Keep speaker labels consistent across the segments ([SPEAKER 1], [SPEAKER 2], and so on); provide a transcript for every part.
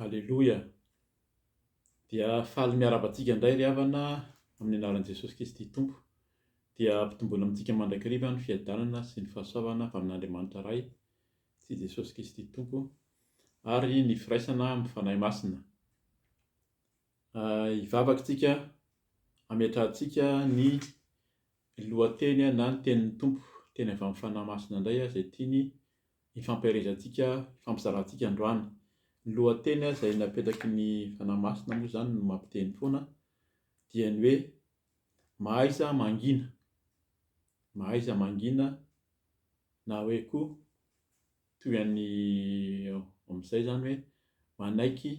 [SPEAKER 1] Aleloia! Dia faly miarahaba antsika indray ry havana amin'ny anaran'i Jesosy Kristy Tompo. Dia ampitomboina amintsika mandrakariva ny fiadanana sy ny fahasoavana avy amin'Andriamanitra Ray sy Jesosy Kristy Tompo ary ny firaisana amin'ny Fanahy Masina. Hivavaka isika hametrahantsika ny lohateny na ny tenin'ny Tompo, teny avy amin'ny Fanahy Masina indray izay tiany hifampiharezantsika, hifampizarantsika androany. Ny lohateny izay napetraky ny Fanahy Masina moa izany no mampiteny foana dia ny hoe mahaiza mangina, mahaiza mangina na hoe koa toy an'ny amin'izay izany hoe manaiky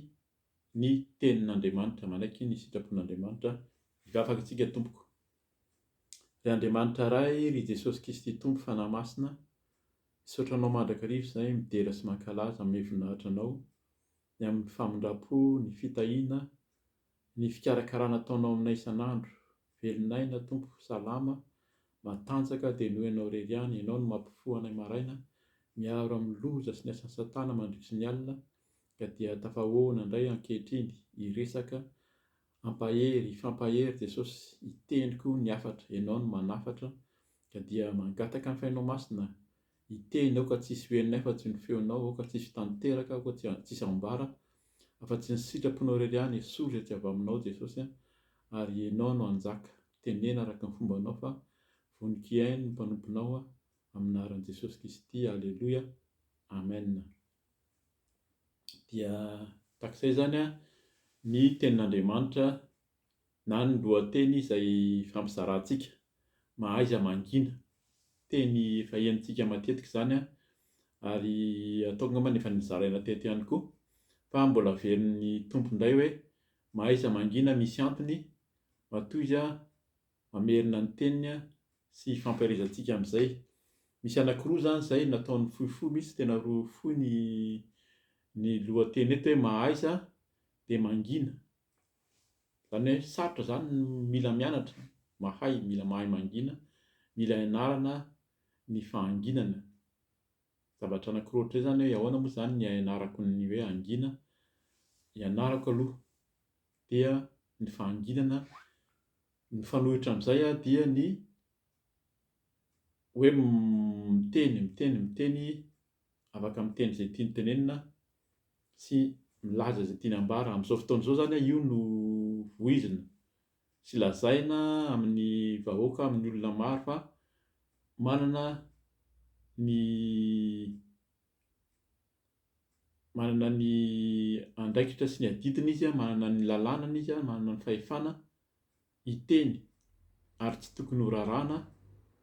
[SPEAKER 1] ny tenin'Andriamanitra, manaiky ny sitrapon'Andriamanitra. Hivavaka isika tompoko. Ry Andriamanitra Ray, ry Jesosy Kristy Tompo Fanahy Masina, misaotra Anao mandrakariva izahay, midera sy mankalaza, manome voninahitra Anao, ny amin'ny famindram-po, ny fitahiana, ny fikarakarana ataonao aminay isan'andro. Velon'aina Tompo, salama, matanjaka dia noho Ianao irery ihany, Ianao no mampifoha anay maraina, miaro amin'ny loza sy ny asan'i Satana mandritry ny alina, ka dia tafahoana indray ankehitriny hiresaka Hampahery, hifampahery Jesosy, hiteny koa ny hafatra, Ianao no manafatra, ka dia mangataka ny Fainao Masina, hiteny, aoka tsy hisy ho henonay afa-tsy ny feonao, aoka tsy hisy ho tanteraka, aoka tsy hisy hambara, afa-tsy ny sitraponao irery ihany, esory izay tsy avy aminao Jesosy a, ary Ianao no hanjaka, tenena araka ny fombanao fa vonon-kihaino ny mpanomponao amin'ny anaran'i Jesosy Kristy, Aleloia, Amen. Dia tahaka izay izany ny tenin'Andriamanitra na ny lohateny izay ifampizarantsika. Mahaiza mangina. Teny efa henontsika matetika izany ary ataoko angamba efa nozaraina teto ihany koa fa mbola averin'ny Tompo indray hoe mahaiza mangina misy antony matoa izy mamerina ny teniny sy hifampiharezantsika amin'izay. Misy anankiroa izany izay nataony fohifohy mihitsy, tena roa fohy ny ny lohateny eto hoe mahaiza dia mangina. Izany hoe sarotra izany ny mila mianatra, mahay, mila mahay mangina, mila ianarana ny fahanginana. Zavatra anankiroa ohatr'izay izany hoe ahoana moa izany ny ianarako ny hoe hangina? Ianarako aloha dia ny fahanginana Ny mifanohitra amin'izay dia ny hoe miteny, miteny, miteny, afaka miteny izay tiany tenenina sy milaza izay tiany ambara. Amin'izao fotoana izao izany io no voizina sy lazaina amin'ny vahoaka, amin'ny olona maro fa manana ny manana ny andraikitra sy ny adidiny izy, manana ny lalànany izy, manana ny fahefana hiteny ary tsy tokony ho raràna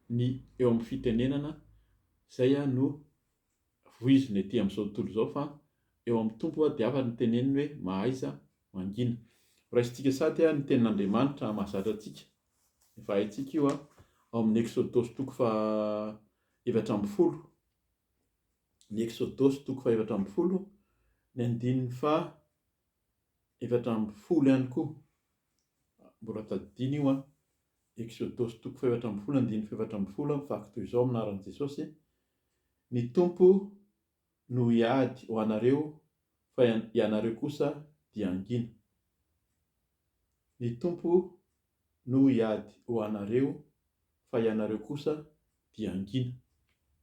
[SPEAKER 1] ny eo amin'ny fitenenana, izay no voizina ety amin'izao tontolo izao fa eo amin'ny Tompo dia hafa ny teneniny hoe mahaiza mangina. Horaisintsika sady ny tenin'Andriamanitra mahazatra antsika, efa haintsika io, ao amin'ny Eksodosy toko faha 14. Ny Eksodosy toko fahefatra ambin'ny folo, ny andininy faha 14 ihany koa. Mbola tadidina io an. Eksodosy toko fahefatra ambin'ny folo, andininy fahefatra ambin'ny folo, mivaky toy izao amin'ny anaran'i Jesosy, Ny Tompo no hiady ho anareo, fa ianareo kosa dia hangina. Ny Tompo no hiady ho anareo, fa ianareo kosa dia hangina.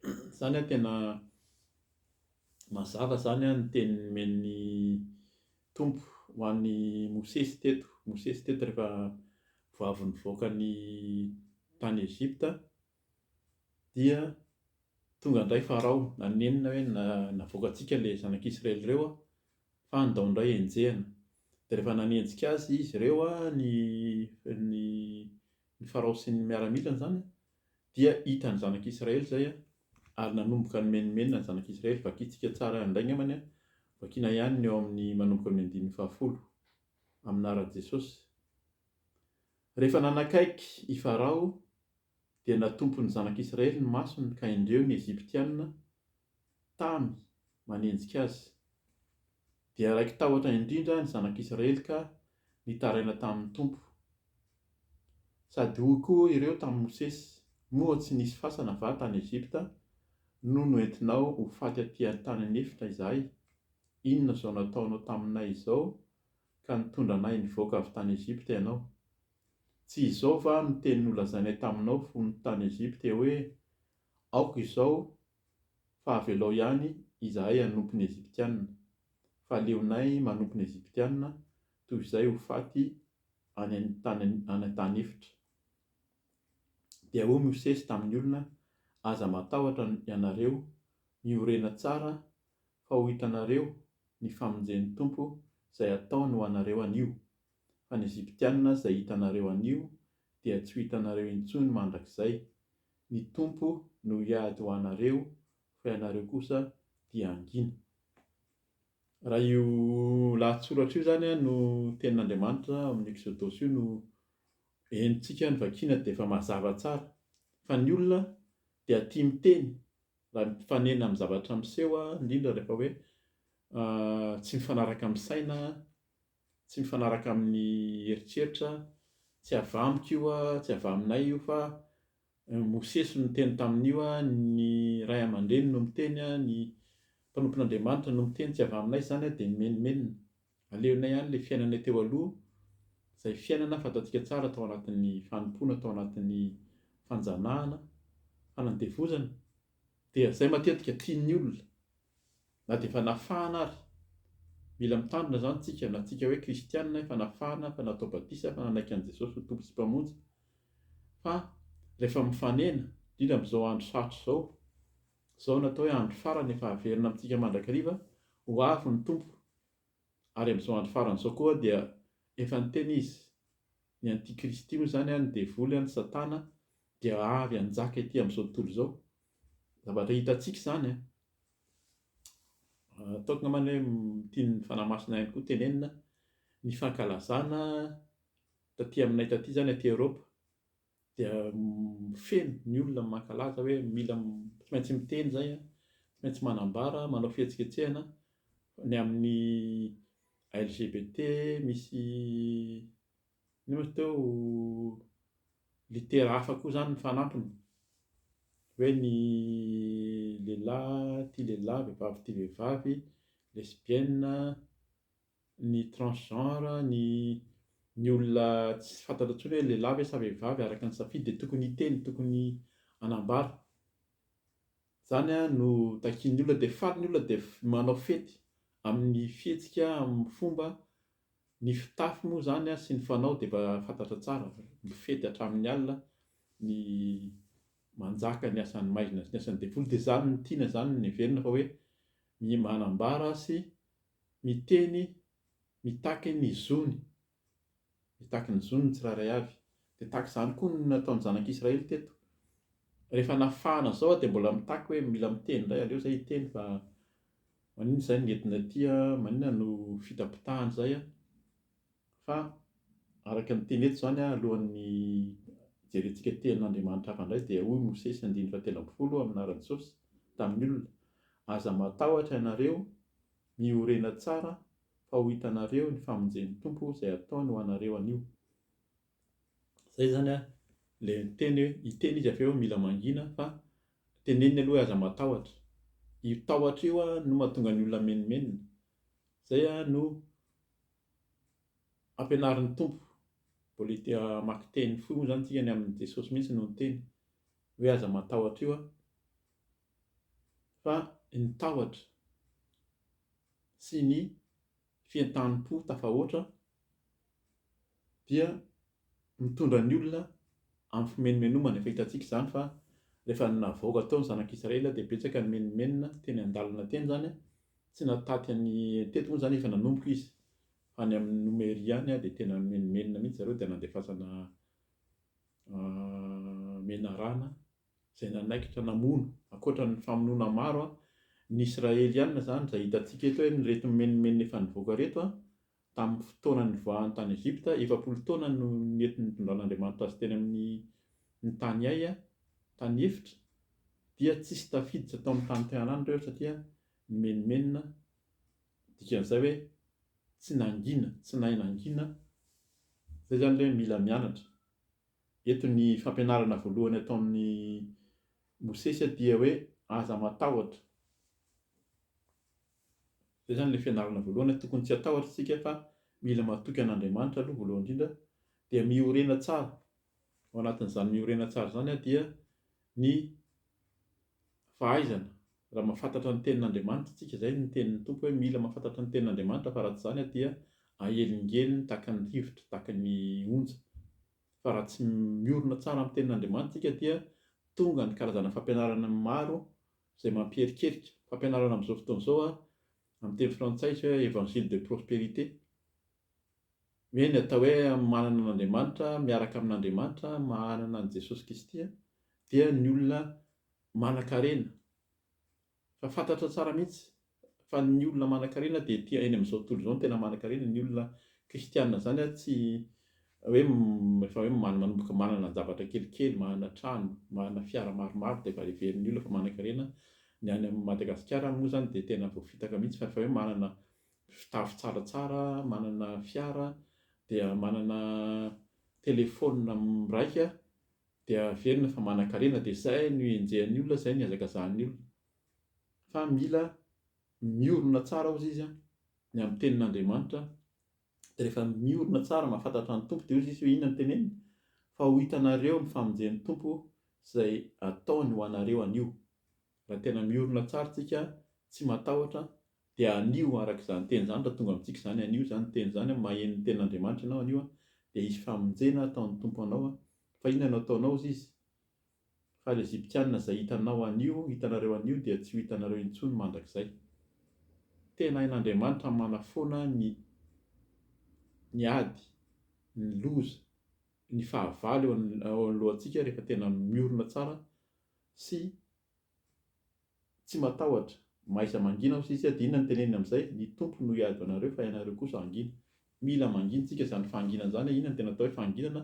[SPEAKER 1] Izany an tena mazava izany an ny teny nomen'ny Tompo ho an'i Mosesy teto. Mosesy teto rehefa vao avy nivoaka ny tany Egypta dia tonga indray Farao nanenina hoe navoakantsika ilay zanak'Israely ireo fa andao indray henjehina. Dia rehefa nanenjika azy izy ireo ny ny ny Farao sy ny miaramilany izany dia hitan'ny zanak'Israely izay ary nanomboka nimenomenona ny zanak'Israely. Vakintsika tsara indray angambany, vakiana ihany ny eo amin'ny manomboka amin'ny andininy fahafolo. Amin'ny anaran'i Jesosy. Rehefa nanakaiky i Farao dia natompon'ny zanak'Israely ny masony ka indreo ny Egyptiana tamy manenjika azy. Dia raiki-tahotra indrindra ny zanak'Israely ka nitaraina tamin'ny Tompo. Sady hoy koa ireo tamin'i Mosesy, Moa tsy nisy fasana va tany Egypta no noentinao ho faty aty an-tany an'efitra izahay? Inona izao nataonao taminay izao ka nitondra anay nivoaka avy tany Egypta ianao? Tsy izao va no teny nolazainay taminao fony tany Egypta hoe, Aoka izao fa avelao ihany izahay hanompo ny Egyptiana, fa aleonay manompo ny Egyptiana toy izay ho faty any an-tany efitra. Dia hoy Mosesy tamin'ny olona, Aza matahotra ianareo, miorena tsara, fa ho hitanareo ny famonjen'ny Tompo izay hataony ho anareo anio. Fa ny Egyptiana izay hitanareo anio dia tsy ho hitanareo intsony mandrakizay. Ny Tompo no hiady ho anareo, fa ianareo kosa dia hangina. Raha io lahatsoratra io izany no tenin'Andriamanitra ao amin'ny Eksodosy io no henontsika ny vakiana dia efa mazava tsara fa ny olona dia tia miteny raha mifanena amin'ny zavatra miseho indrindra rehefa hoe tsy mifanaraka amin'ny saina, tsy mifanaraka amin'ny eritreritra, tsy avy amiko io, tsy avy aminay io fa Mosesy no niteny tamin'io, ny ray aman-dreny no miteny, ny mpanompon'Andriamanitra no miteny, tsy avy aminay izany dia mimenomenona. Aleonay ihany ilay fiainanay teo aloha, izay fiainana fantatsika tsara tao anatin'ny fanompoana, tao anatin'ny fanjanahana, fanandevozana, dia izay matetika tian'ny olona. Na dia efa nafahana ary. Mila mitandrina izany tsika, na tsika hoe kristiana efa nafahana, efa natao batisa, efa nanaiky an'i Jesosy ho Tompo sy Mpamonjy, fa rehefa mifanena, indrindra amin'izao andro sarotra izao, izao no atao hoe andro farany efa averina amintsika mandrakariva, ho avy ny Tompo, ary amin'izao andro farany izao koa dia efa niteny Izy, ny antikristy moa izany, ny devoly, ny satana dia avy hanjaka ety amin'izao tontolo izao, zavatra hitantsika izany an. Ataoko angambany hoe tian'ny Fanahy Masina ihany koa tenenina ny fankalazana taty aminay taty izany aty Eoropa dia feno ny olona mankalaza hoe mila tsy maintsy miteny izay an, tsy maintsy manambara, manao fihetsiketsehana ny amin'ny LGBT, misy Inona moa teo litera hafa koa izany ny fanampiny, hoe ny lehilahy tia lehilahy, vehivavy tia vehivavy, lesbienne, ny transgenre, ny ny olona tsy fantatra intsony hoe lehilahy ve sa vehivavy araka ny safidy dia tokony hiteny, tokony hanambara. Izany no takian'ny olona dia faly ny olona dia manao fety amin'ny fihetsika, amin'ny fomba Ny fitafy moa izany sy ny fanao dia efa fantatra tsara, mifety hatramin'ny alina ny manjaka ny asan'ny maizina sy ny asan'ny devoly dia izany no tiana izany no heverina fa hoe ny manambara sy miteny mitaky ny zony, mitaky ny zony ny tsirairay avy. Dia tahaka izany koa no nataon'ny zanak'Israely teto. Rehefa nafahana izao dia mbola mitaky hoe mila miteny indray, aleo izay hiteny fa Maninona izay no entina aty a, maninona no fitapitahana izay a, fa araka ny teny eto izany a, alohan'ny hijerentsika tenin'Andriamanitra hafa indray dia hoy Mosesy andininy fahatelo ambin'ny folo amin'ny anaran'i Jesosy tamin'ny olona, aza matahotra ianareo, miorena tsara fa ho hitanareo ny famonjen'ny Tompo izay ataony ho anareo anio. Zay zany a, le niteny hoe hiteny izy avy eo mila mangina fa teneniny aloha hoe aza matahotra. Io tahotra io a no mahatonga ny olona menomenona. Zay a no ampianarin'ny Tompo. Mbola hite hamaky teny fohy moa zany tsika ny amin'i Jesosy mihitsy no niteny hoe aza matahotra io a fa ny tahotra sy ny fientanam-po tafahoatra dia mitondra ny olona amin'ny fimenomenomana. Efa hitantsika izany fa rehefa navoaka tao ny zanak'Israely dia betsaka ny menomenona teny an-dalana teny izany, tsy nahataty an'i teto moa izany efa nanomboka izy fa any amin'ny Nomery any dia tena menomenona mihitsy zareo dia nandefasana menarana izay nanaikitra namono, ankoatra ny famonoana maro, ny Israeliana izany izay hitantsika eto hoe ireto mimenomenona efa nivoaka ireto tamin'ny fotoana nivoahany tany Egypta, 40 taona no nety nitondran'Andriamanitra azy teny amin'ny ny tany hay, tany efitra, dia tsisy tafiditra tao amin'ny tany Kanana ireo satria nimenomenona, dikan'izay hoe tsy nangina, tsy nahay nangina, izay izany ilay hoe mila mianatra. Eto ny fampianarana voalohany ataon'i Mosesy dia hoe aza matahotra. Izay izany ilay fianarana voalohany hoe tokony tsy hatahotra isika fa mila matoky an'Andriamanitra aloha voalohany indrindra dia miorena tsara. Ao anatin'izany miorena tsara izany dia ny fahaizana, raha mahafantatra ny tenin'Andriamanitra isika, izay ny tenin'ny Tompo hoe mila mahafantatra ny tenin'Andriamanitra fa raha tsy izany dia ahelingeliny tahaka ny rivotra, tahaka ny onja. Fa raha tsy miorina tsara amin'ny tenin'Andriamanitra isika dia tonga ny karazana fampianarana maro izay mampierikerika. Fampianarana amin'izao fotoana izao amin'ny teny frantsay izay hoe évangile de prospérité. Hoe ny atao hoe manana an'Andriamanitra, miaraka amin'Andriamanitra, manana an'i Jesosy Kristy dia ny olona manankarena. Fa fantatra tsara mihitsy fa ny olona manankarena dia ety eny amin'izao tontolo izao no tena manankarena, ny olona kristiana izany tsy hoe efa hoe manomboka manana zavatra kelikely, manana trano, manana fiara maromaro dia efa heverin'ny olona fa manankarena, ny any Madagasikara moa izany dia tena voafitaka mihitsy fa efa hoe manana fitafy tsaratsara, manana fiara, dia manana telefaonina miraika dia heverina fa manankarena dia izay no enjehan'ny olona, izay no ihazakazahan'ny olona. Fa mila miorina tsara hozy izy ny amin'ny tenin'Andriamanitra, dia rehefa miorina tsara mahafantatra ny Tompo dia hozy izy hoe inona no teneniny? Fa ho hitanareo ny famonjen'ny Tompo izay ataony ho anareo anio. Raha tena miorina tsara tsika, tsy matahotra, dia anio araka izany teny izany raha tonga amintsika izany anio izany teny izany, maheno ny tenin'Andriamanitra ianao anio dia hisy famonjena ataon'ny Tompo anao, fa inona no ataonao hozy izy? Fa ny Egyptiana izay hitanao anio, hitanareo anio dia tsy ho hitanareo intsony mandrakizay. Tena hain'Andriamanitra ny manafoana ny ny ady, ny loza, ny fahavalo eo anoloantsika rehefa tena miorina tsara sy tsy matahotra. Mahaiza mangina hoy izy, dia inona no teneniny amin'izay? Ny Tompo no hiady ho anareo fa ianareo kosa hangina. Mila mangina isika, izany fahanginana izany, inona no tena atao hoe fahanginana?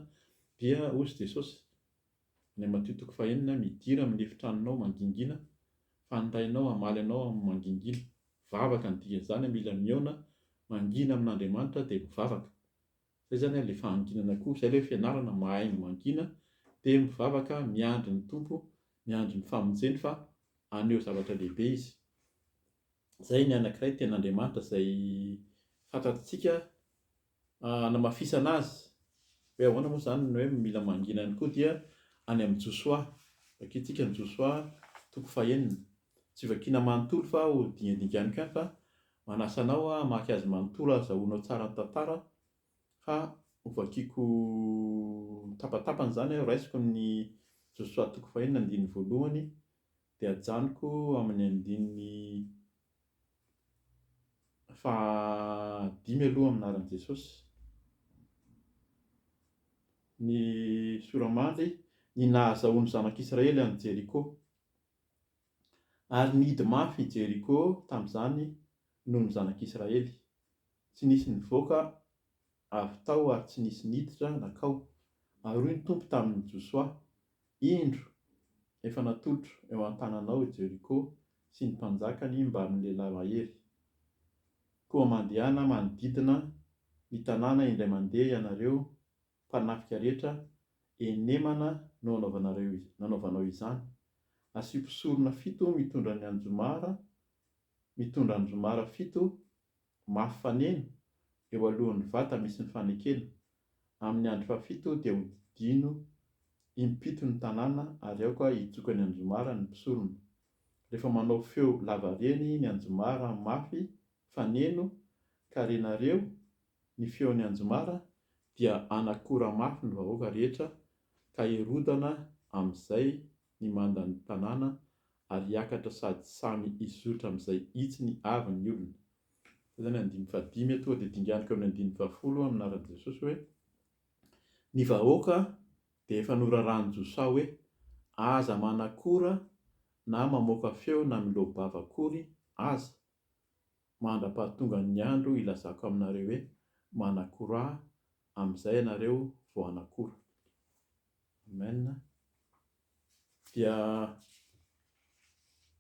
[SPEAKER 1] Dia hoy Jesosy, Any Matio toko fahenina, Midira amin'ny efitranonao mangingina, fa ny Rainao hamaly anao amin'ny mangingina. Vavaka ny dikan'izany, mila mihaona mangina amin'Andriamanitra dia mivavaka. Izay izany ilay fahanginana koa, izay ilay hoe fianarana mahay mangina dia mivavaka miandry ny Tompo, miandry ny famonjeny fa haneho zavatra lehibe Izy. Izay ny anankiray tenin'Andriamanitra izay fantatsika hanamafisana azy hoe ahoana moa izany ny hoe mila mangina ihany koa dia any amin'i Josoa. Vakintsika ny Josoa toko fahenina. Tsy vakiana manontolo fa ho dingadinganiko ihany fa manasa anao aho hamaky azy manontolo ahazahoanao tsara ny tantara fa ho vakiako tapatapany izany aho, raisiko ny Josoa toko fahenina andininy voalohany dia ajanoko amin'ny andininy fahadimy aloha amin'ny anaran'i Jesosy. Ny sora-mandry, ny nahazahoan'ny zanak'Israely an'i Jeriko. Ary nihidy mafy i Jeriko tamin'izany noho ny zanak'Israely. Tsy nisy nivoaka avy tao ary tsy nisy niditra nankao. Ary hoy ny Tompo tamin'i Josoa, Indro, efa natolotro eo an-tananao i Jeriko sy ny mpanjakany mbamin'ny lehilahy mahery. Koa mandehana manodidina ny tanàna indray mandeha ianareo mpanafika rehetra, enemana no anaovanareo nanaovanao izany. Asio mpisorona fito mitondra ny anjomara mitondra anjomara fito mafy faneno eo alohan'ny vata misy ny fanekena. Amin'ny andro fahafito dia hodidino impito ny tanàna ary aoka hitsoka ny anjomara ny mpisorona. Rehefa manao feo lavareny ny anjomara mafy faneno ka renareo ny feon'ny anjomara dia hanakora mafy ny vahoaka rehetra ka hirodana amin'izay ny mandan'ny tanàna ary hiakatra sady samy hizotra amin'izay hitsiny avy ny olona. Izay izany andininy fahadimy tonga dia dinganiko amin'ny andininy fahafolo amin'ny anaran'i Jesosy hoe, Ny vahoaka dia efa norarahan'i Josoa hoe, Aza manakora na mamoaka feo na miloa-bava akory aza, mandra-pahatongan'ny andro hilazako aminareo hoe, Manakorà, amin'izay ianareo vao hanakora. Amen. Dia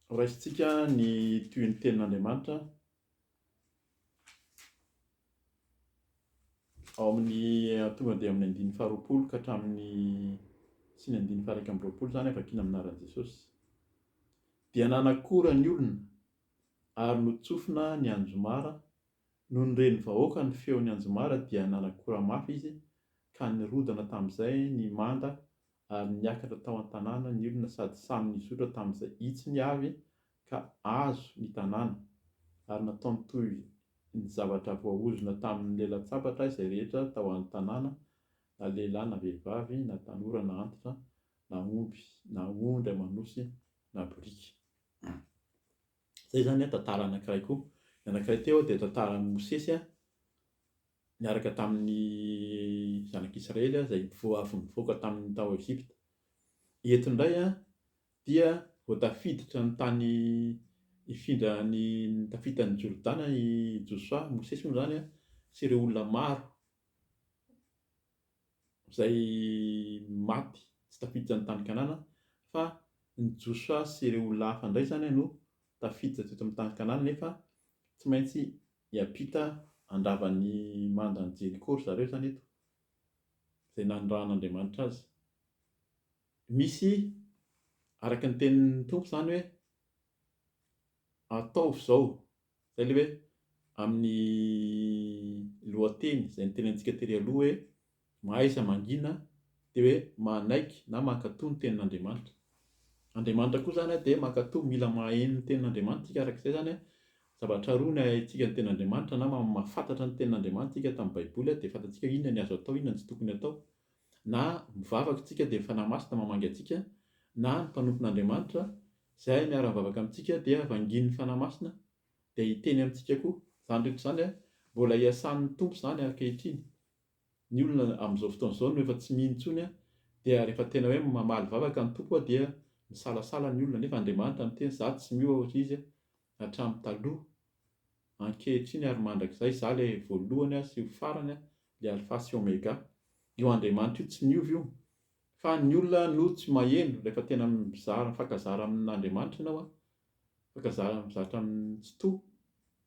[SPEAKER 1] horaisintsika ny tohin'ny tenin'Andriamanitra ao amin'ny tonga dia amin'ny andininy faharoapolo ka hatramin'ny sy ny andininy faha-21 izany vakiana amin'ny anaran'i Jesosy. Dia nanakora ny olona. Ary notsofina ny anjomara, nony ren'ny vahoaka ny feon'ny anjomara dia nanakora mafy izy ka nirodana tamin'izay ny manda ary niakatra tao an-tanàna ny olona sady samy nizotra tamin'izay hitsiny avy ka azo ny tanàna, ary nataony toy ny zavatra voaozona tamin'ny lelan-tsabatra izay rehetra tao an-tanàna, na lehilahy na vehivavy, na tanora na antitra, na omby na ondry aman'osy na boriky. Izay izany tantara anankiray koa. Ny anankiray teo dia tantaran'i Mosesy niaraka tamin'ny zanak'Israely izay vao avy nivoaka tamin'ny tao Egypta. Eto indray dia vao tafiditra ny tany hifindra ny tafita an'i Jordana i Josoa, Mosesy moa izany sy ireo olona maro izay maty tsy tafiditra ny tany Kanana fa ny Josoa sy ireo olona hafa indray izany no tafiditra teto amin'ny tany Kanana nefa tsy maintsy hiampita handrava ny mandan'i Jeriko ry zareo izany eto izay nanirahan'Andriamanitra azy. Misy araka ny tenin'ny Tompo izany hoe ataovy izao Izay ilay hoe amin'ny lohateny izay notenenintsika tery aloha hoe mahaiza mangina dia hoe manaiky na mankatò ny tenin'Andriamanitra. Andriamanitra koa izany dia mankatò, mila maheno ny tenin'Andriamanitra isika araka izay izany zavatra roa ny hahaintsika ny tenin'Andriamanitra na mahafantatra ny tenin'Andriamanitra isika tamin'ny baiboly dia fantatsika hoe inona ny azo atao inona ny tsy tokony atao na mivavaka isika dia ny Fanahy Masina mamangy antsika na ny mpanompon'Andriamanitra izay miara-mivavaka amintsika dia vangian'ny Fanahy Masina dia hiteny amintsika koa. Izany rehetra izany mbola iasan'ny Tompo izany ankehitriny. Ny olona amin'izao fotoana izao no efa tsy mino intsony dia rehefa tena hoe mamaly vavaka ny Tompo dia misalasala ny olona nefa Andriamanitra miteny izaho tsy miova hoy Izy hatramin'ny taloha ankehitriny ary mandrakizay, izaho ilay voalohany sy ho farany, ilay Alfa sy Omega. Io Andriamanitra io tsy miova io. Fa ny olona no tsy maheno rehefa tena mizara mifankazara amin'Andriamanitra ianao an, mifankazara mizatra amin'ny Tsitoha,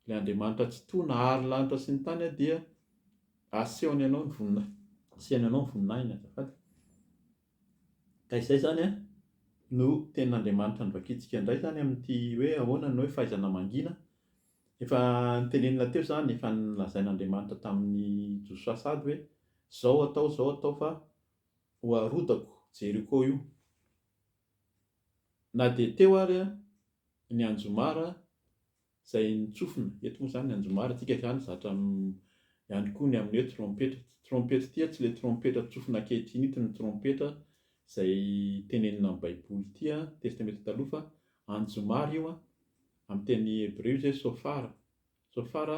[SPEAKER 1] ilay Andriamanitra Tsitoha nahary ny lanitra sy ny tany dia asehony anao ny voninahiny, asehony anao ny voninahiny azafady. Ka izay izany an no tenin'Andriamanitra novakintsika indray izany amin'ity hoe ahoana ny hoe fahaizana mangina. Efa notenenina teo izany, efa nolazain'Andriamanitra tamin'i Josoa sady hoe izao atao, izao atao fa ho arodako Jeriko io. Na dia teo ary ny anjomara izay nitsofina, eto moa izany ny anjomara, tsika izany zatra ihany koa ny amin'ny hoe trompetra. Ity trompetra ity tsy ilay trompetra tsofina ankehitriny ity no trompetra izay tenenina amin'ny baiboly ity, testamenta taloha fa anjomara io, amin'ny teny hebreo izy hoe sofara, sofara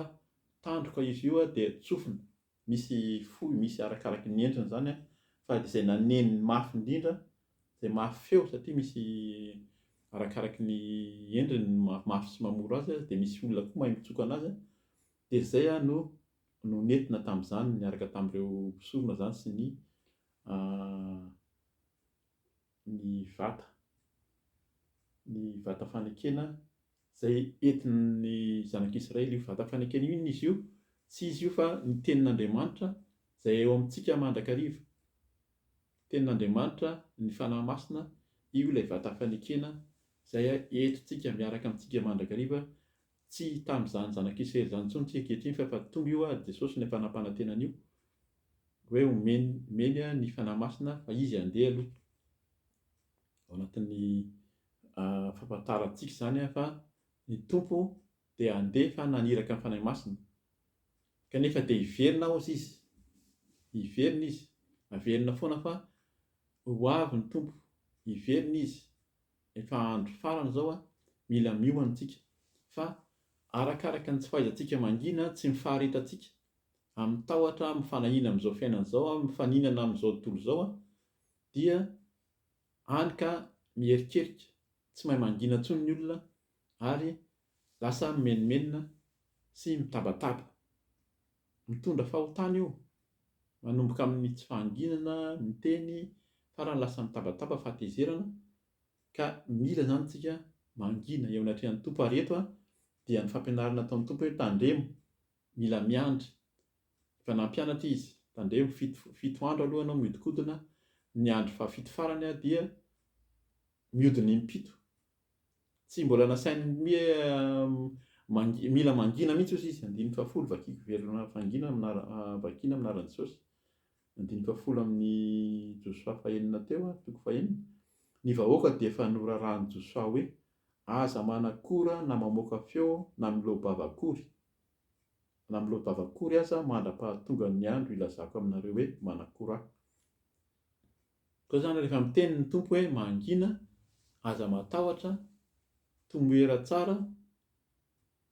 [SPEAKER 1] tandroka izy io dia tsofina. Misy fohy, misy arakaraky ny endriny izany an, fa izay naneno mafy indrindra, izay mafy feo satria misy arakaraky ny endriny no maha mafy sy maha mora azy, dia misy olona koa mahay mitsoka anazy an, dia izay an no no nentina tamin'izany niaraka tamin'ireo mpisorona izany sy ny ny vata, ny vata fanekena izay entin'ny zanak'Israely io vata fanekena io. Inona izy io? Tsy izy io fa ny tenin'Andriamanitra izay eo amintsika mandrakariva. Tenin'Andriamanitra, ny Fanahy Masina, io ilay vata fanekena izay entintsika miaraka amintsika mandrakariva. Tsy tamin'izany zanak'Israely izany intsony isika ankehitriny fa efa tonga io ary Jesosy no efa nampanantena an'io hoe omeny omeny ny Fanahy Masina fa Izy handeha aloha. Ao anatin'ny fahafantarantsika izany fa ny Tompo dia handeha fa naniraka ny Fanahy Masina. Kanefa dia hiverina hozy Izy. Hiverina Izy. Averina foana fa ho avy ny Tompo. Hiverina Izy. Efa andro farany izao an, mila miomana isika. Fa arakaraka ny tsy fahaizantsika mangina, tsy ny faharetantsika, amin'ny tahotra, amin'ny fanahiana amin'izao fiainana izao, mifaninana amin'izao tontolo izao, dia hany ka miherikerika, tsy mahay mangina intsony ny olona ary lasa mimenomenona sy mitabataba. Mitondra fahotana io, manomboka amin'ny tsy fahanginana, miteny, farany lasa mitabataba, fahatezerana, ka mila izany tsika mangina eo anatrehan'ny Tompo ary eto dia ny fampianarana ataon'ny Tompo hoe tandremo, mila miandry, efa nampianatra Izy, tandremo fito fito andro aloha ianao mihodinkodina, ny andro fahafito farany dia mihodina impito. Tsy mbola nasainy Mangi, mila mangina mihitsy hozy izy, andininy fahafolo, vakiko velona fangina amin'ara, vakina amin'ny anaran'i Jesosy. Andininy fahafolo amin'ny Josoa fahenina teo, toko fahenina. Ny vahoaka dia efa norarahan'i Josoa hoe, Aza manakora na mamoaka feo na miloa-bava akory, na miloa-bava akory aza mandra-pahatongan'ny andro hilazako aminareo hoe, Manakorà. Koa izany rehefa miteny ny Tompo hoe mangina, aza matahotra, tomoera tsara,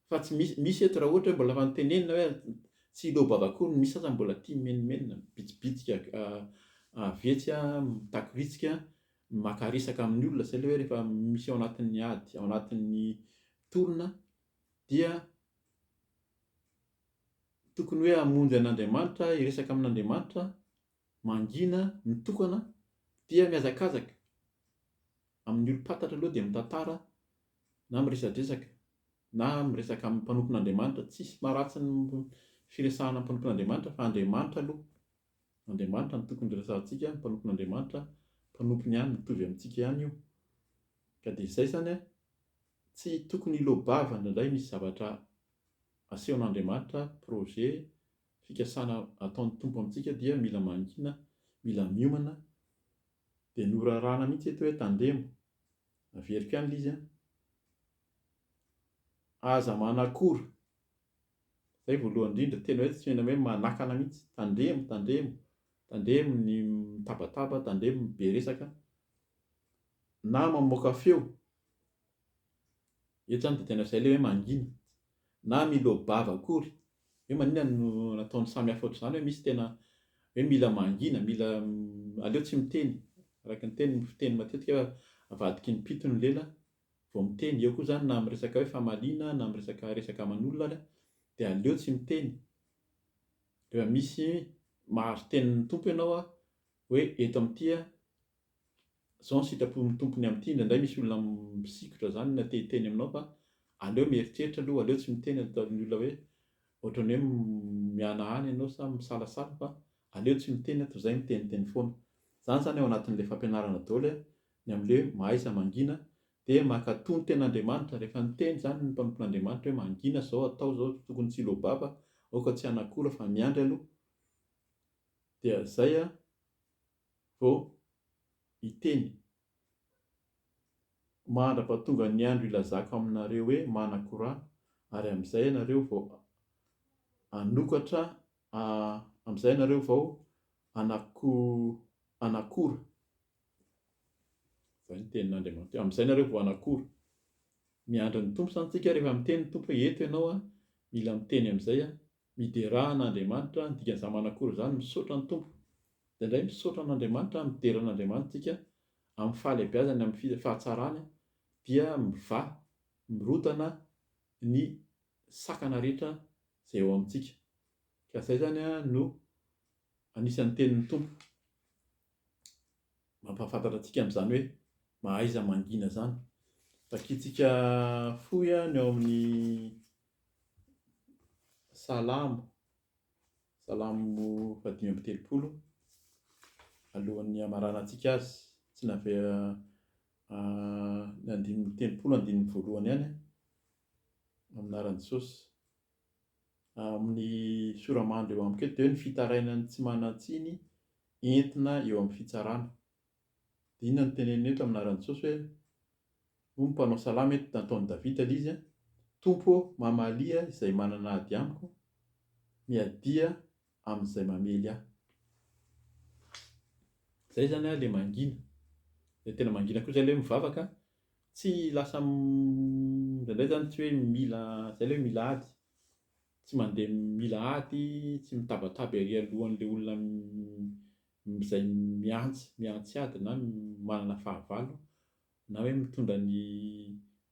[SPEAKER 1] fa tsy misy, misy eto raha ohatra hoe mbola efa notenenina hoe tsy hiloa-bava akory, ny misy sasany mbola tia mimenomenona, mibitsibitsika avy etsy, mitakoritsika, maka resaka amin'ny olona, izay ilay hoe rehefa misy ao anatin'ny ady, ao anatin'ny tolona dia tokony hoe hamonjy an'Andriamanitra, hiresaka amin'Andriamanitra, mangina, mitokana dia mihazakazaka amin'ny olom-pantatra aloha dia mitantara na miresadresaka na miresaka amin'ny mpanompon'Andriamanitra, tsisy maharatsy ny firesahana amin'ny mpanompon'Andriamanitra fa Andriamanitra aloha, Andriamanitra no tokony resahantsika, ny mpanompon'Andriamanitra, mpanompony ihany, mitovy amintsika ihany io, ka dia izay izany an, tsy tokony hiloa-bava indraindray misy zavatra asehon'Andriamanitra, projet, fikasana ataon'ny Tompo amintsika dia mila mangina, mila miomana, dia norarana mihitsy eto hoe tandremo, averiko ihany ilay izy an, aza manakora, izay voalohany indrindra, tena hoe tsy tena hoe manakana mihitsy, tandremo, tandremo, tandremo ny mitabataba, tandremo ny be resaka, na mamoaka feo, Eto zany dia tena izay ilay hoe mangina na miloa-bava akory. Hoe maninona no nataony samy hafa ohatr'izany hoe misy tena hoe mila mangina, mila aleo tsy miteny. Araka ny teny fiteny matetika hoe avadiky ny mpito ny lela vao miteny. Eo koa izany na amin'ny resaka hoe famaliana na amin'ny resaka resaka aman'olona ary dia aleo tsy miteny. Rehefa misy mahazo tenin'ny Tompo ianao hoe eto amin'ity Zao ny sitrapon'ny tompony amin'ity, indraindray misy olona misikotra zany na te hiteny aminao fa aleo mieritreritra aloha, aleo tsy miteny ataon'ny olona hoe ohatran'ny hoe mihanahana ianao sa misalasala fa aleo tsy miteny toy izay miteniteny foana. Zany zany ao anatin'ilay fampianarana daholo ny amin'ilay hoe mahaiza mangina dia mankatò ny tenin'Andriamanitra, rehefa niteny zany ny mpanompon'Andriamanitra hoe mangina zao atao zao tokony tsy hiloa-bava, aoka tsy hanakora fa miandry aloha dia zay vao hiteny, Mandra-pahatonga ny andro hilazako aminareo hoe manan-korà, ary amin'izay ianareo vao hanokatra, amin'izay ianareo vao hanako, hanakora. Izay ny tenin'Andriamanitra hoe, amin'izay ianareo vao hanakora. Miandry ny Tompo izany tsika rehefa miteny ny Tompo hoe eto ianao an, mila miteny amin'izay an, Miderà an'Andriamanitra, ny dikan'izany manakora izany, misaotra ny Tompo. Indraindray misaotra an'Andriamanitra, midera an'Andriamanitra isika amin'ny fahalehibiazany, amin'ny fahatsarany, dia mivaha, mirodana ny sakana rehetra izay eo amintsika. Ka izay izany no anisan'ny tenin'ny Tompo mampahafantatra antsika amin'izany hoe mahaiza mangina izany. Vakintsika fohy ny ao amin'ny Salamo, Salamo fahadimy amby telopolo, alohan'ny hamaranantsika azy, tsy navela ny andininy 30 andininy voalohany ihany, amin'ny anaran'i Jesosy. Amin'ny sora-mandry eo amiko eto dia hoe ny fitarainan'ny tsy manan-tsiny entina eo amin'ny fitsarana. Dia inona no tenenina eto amin'ny anaran'i Jesosy hoe Hoy ny mpanao salamo eto, nataon'i Davida ilay izy, Tompo ô, mamalia izay manana ady amiko, miadia amin'izay mamely ahy. Izay izany ilay mangina. Ilay tena mangina koa izay ilay hoe mivavaka, tsy lasa indraindray izany tsy hoe mila, izay ilay hoe mila ady. Tsy mandeha mila ady, tsy mitabataba ery alohan'ilay olona izay mihantsy, mihantsy ady na manana fahavalo na hoe mitondra ny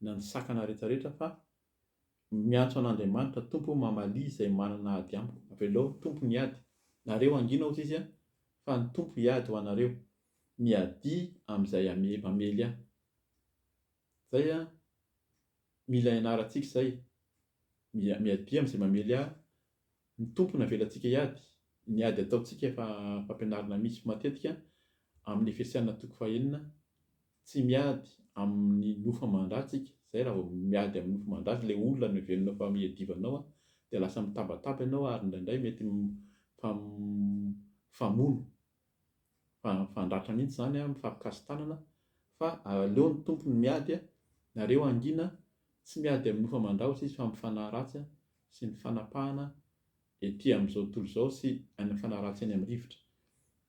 [SPEAKER 1] na ny sakana rehetra rehetra fa miantso an'Andriamanitra, Tompo o mamalia izay manana ady amiko, avelao ny Tompo ny ady, nareo hangina hozy izy fa ny Tompo hiady ho anareo, miadia amin'izay mamely ahy. Zay an, mila ianarantsika izay, miadia amin'izay mamely ahy, ny Tompo navelantsika hiady, ny ady ataontsika efa fampianarana misy matetika amin'ny Efesiana toko fahenina, tsy miady amin'ny nofo aman-dra tsika, Izay raha vao miady amin'ny nofo aman-dra, ilay olona noheverinao fa iadivanao dia lasa mitabataba ianao ary indraindray mety mifamono, mifandratra mihitsy izany, mifampikasi-tanana fa aleo ny Tompo no miady, nareo hangina, tsy miady amin'ny nofo aman-dra hozy izy fa amin'ny fanahy ratsy sy ny fanapahana ety amin'izao tontolo izao sy any amin'ny fanahy ratsy any amin'ny rivotra.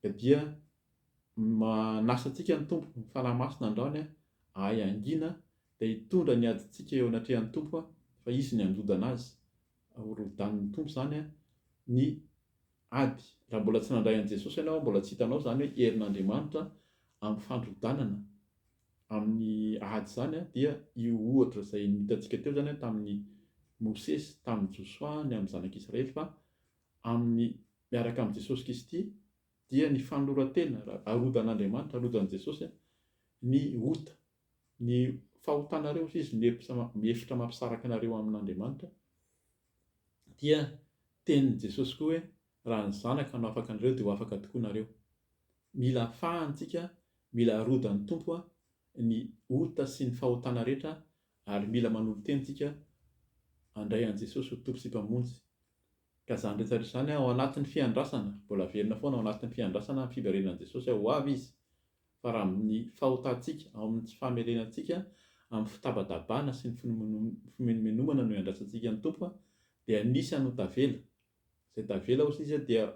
[SPEAKER 1] Ka dia manasa antsika ny Tompo, ny Fanahy Masina androany ahay hangina dia hitondra ny adintsika eo anatrehan'ny Tompo fa Izy ny handrodana azy. Horodanin'ny Tompo izany ny ady. Raha mbola tsy nandray an'i Jesosy ianao, mbola tsy hitanao izany hoe herin'Andriamanitra amin'ny fandrodanana amin'ny ady izany dia io ohatra izay nitantsika teo izany tamin'i Mosesy, tamin'i Josoa, ny amin'ny zanak'Israely fa amin'ny miaraka amin'i Jesosy Kristy dia ny fanoloran-tena, arodan'Andriamanitra, arodan'i Jesosy ny ota, ny fahotanareo hoy izy, ny efitra mampisaraka anareo amin'Andriamanitra, dia tenin'i Jesosy koa hoe raha ny Zanaka no afaka anareo dia ho afaka tokoa nareo. Mila afahana tsika, mila arodan'ny Tompo ny ota sy ny fahotana rehetra ary mila manolo-tena tsika handray an'i Jesosy ho Tompo sy Mpamonjy. Ka izany rehetra rehetra izany ao anatin'ny fiandrasana, mbola averina foana ao anatin'ny fiandrasana ny fiverenan'i Jesosy ho avy Izy, fa raha amin'ny fahotantsika, ao amin'ny tsy fahamerenantsika, amin'ny fitabadabana sy ny fimenomenomana no iandrasantsika ny Tompo dia nisy an'ho tavela, izay tavela hoy izy dia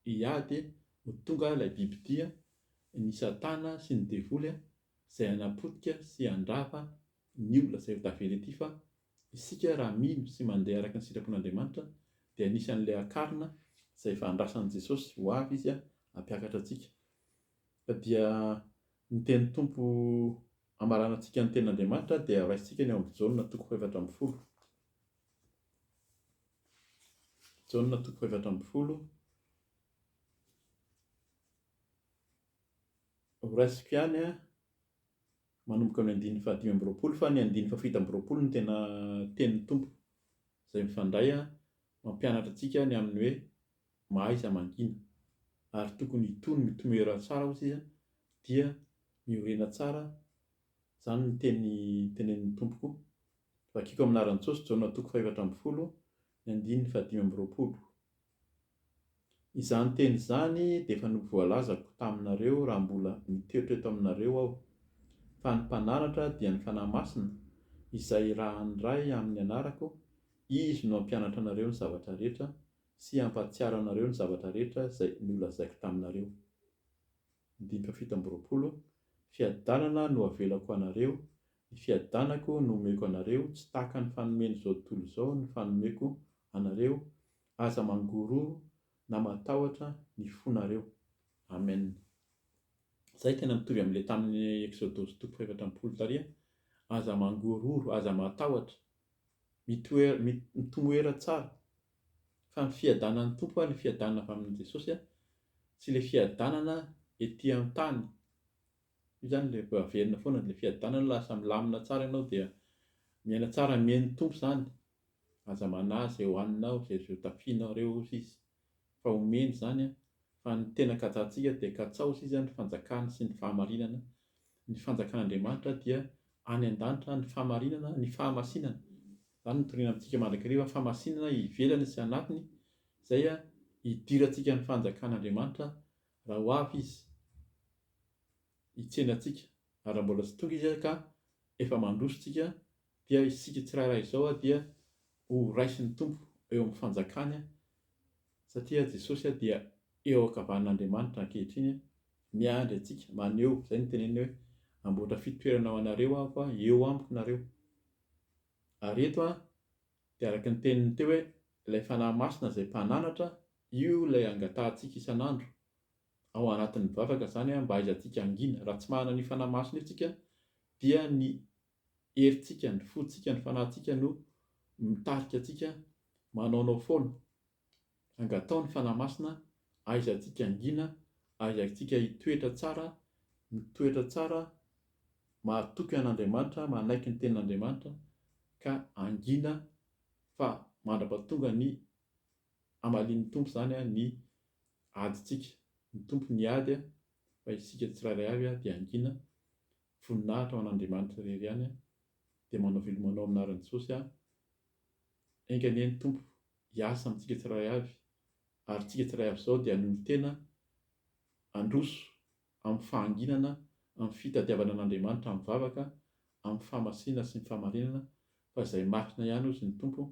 [SPEAKER 1] hiady ho tonga ilay bibidia, ny satana sy ny devoly izay hanapotika sy handrava ny olona izay ho tavela ety fa isika raha mino sy mandeha araka ny sitrapon'Andriamanitra dia anisan'ilay hakarina izay efa andrasan'i Jesosy ho avy Izy hampiakatra antsika. Ka dia ny teny Tompo hamaranantsika ny tenin'Andriamanitra dia raisintsika ny ao amin'ny Jaona toko faha-14. Jaona toko faha-14. Horaisiko ihany manomboka amin'ny andininy faha-25 fa ny andininy faha-27 no tena tenin'ny Tompo izay mifandray mampianatra antsika ny amin'ny hoe mahaiza mangina ary tokony hitony mitomoera tsara hozy izy dia miorena tsara izany ny teny tenenin'ny Tompo koa. Vakiko amin'ny anaran'i Jesosy Jaona toko faha-14 ny andininy faha-25. Izany teny izany dia efa voalazako taminareo raha mbola nitoetra eto aminareo aho, fa ny Mpananatra dia ny Fanahy Masina, izay irahan'ny Ray amin'ny anarako, Izy no hampianatra anareo ny zavatra rehetra sy hampahatsiaro anareo ny zavatra rehetra izay nolazaiko taminareo. Andininy faha-27, Fiadanana no avelako ho anareo, Ny fiadanako no omeko anareo, tsy tahaka ny fanomen'izao tontolo izao ny fanomeko anareo, aza mangororo na matahotra ny fonareo. Amen. Zay tena mitovy amin'ilay tamin'ny Eksodosy toko faha-44 tary a! Aza mangororo, aza matahotra, mitoera, mitomoera tsara, fa ny fiadanan'ny Tompo a, ny fiadanana avy amin'i Jesosy a, tsy ilay fiadanana ety an-tany, Io zany le averina foana le fiadanana lasa milamina tsara ianao dia miaina tsara mihaino ny Tompo zany aza manahy zay hohaninao zay zay hotafianao reo ozy izy fa omeny zany an fa ny tena katsahantsika dia katsaho ozy izy an ny fanjakany sy ny fahamarinana ny fanjakan'Andriamanitra dia any an-danitra ny fahamarinana ny fahamasinana zany no toriana amintsika mandrakariva fahamasinana ivelany sy anatiny zay an hidirantsika ny fanjakan'Andriamanitra raha ho avy izy hitsena antsika ary raha mbola tsy tonga izy ka efa mandroso tsika dia isika tsirairay izao dia ho raisin'ny Tompo eo amin'ny fanjakany satria Jesosy dia eo ankavanan'Andriamanitra ankehitriny miandry antsika maneho izay no teneniny hoe amboatra fitoerana ho anareo aho fa eo amiko nareo ary eto dia araka ny teniny teo hoe ilay Fanahy Masina izay mpananatra io ilay angatahantsika isan'andro ao anatin'ny vavaka izany mba ahaizantsika hangina. Raha tsy manana an'io Fanahy Masina io tsika dia ny herintsika, ny fontsika, ny fanahintsika no mitarika antsika manaonao foana. Angataho ny Fanahy Masina ahaizantsika hangina, ahaizantsika hitoetra tsara, mitoetra tsara, mahatoky an'Andriamanitra, manaiky ny tenin'Andriamanitra ka hangina fa mandra-pahatonga ny hamalian'ny Tompo izany ny adintsika, ny Tompo niady fa isika tsirairay avy dia hangina, voninahitra ho an'Andriamanitra irery ihany. Dia manao veloma anao amin'ny anaran'i Jesosy aho. Enga anie ny Tompo hiasa amintsika tsirairay avy ary tsika tsirairay avy izao dia hanolo-tena handroso amin'ny fahanginana, amin'ny fitadiavana an'Andriamanitra amin'ny vavaka, amin'ny fahamasinana sy ny fahamarinana, fa izay masina ihany hozy ny Tompo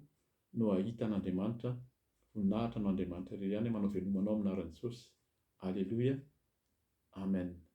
[SPEAKER 1] no hahita an'Andriamanitra, voninahitra no Andriamanitra irery ihany, manao veloma anao amin'ny anaran'i Jesosy. Aleloia. Amen.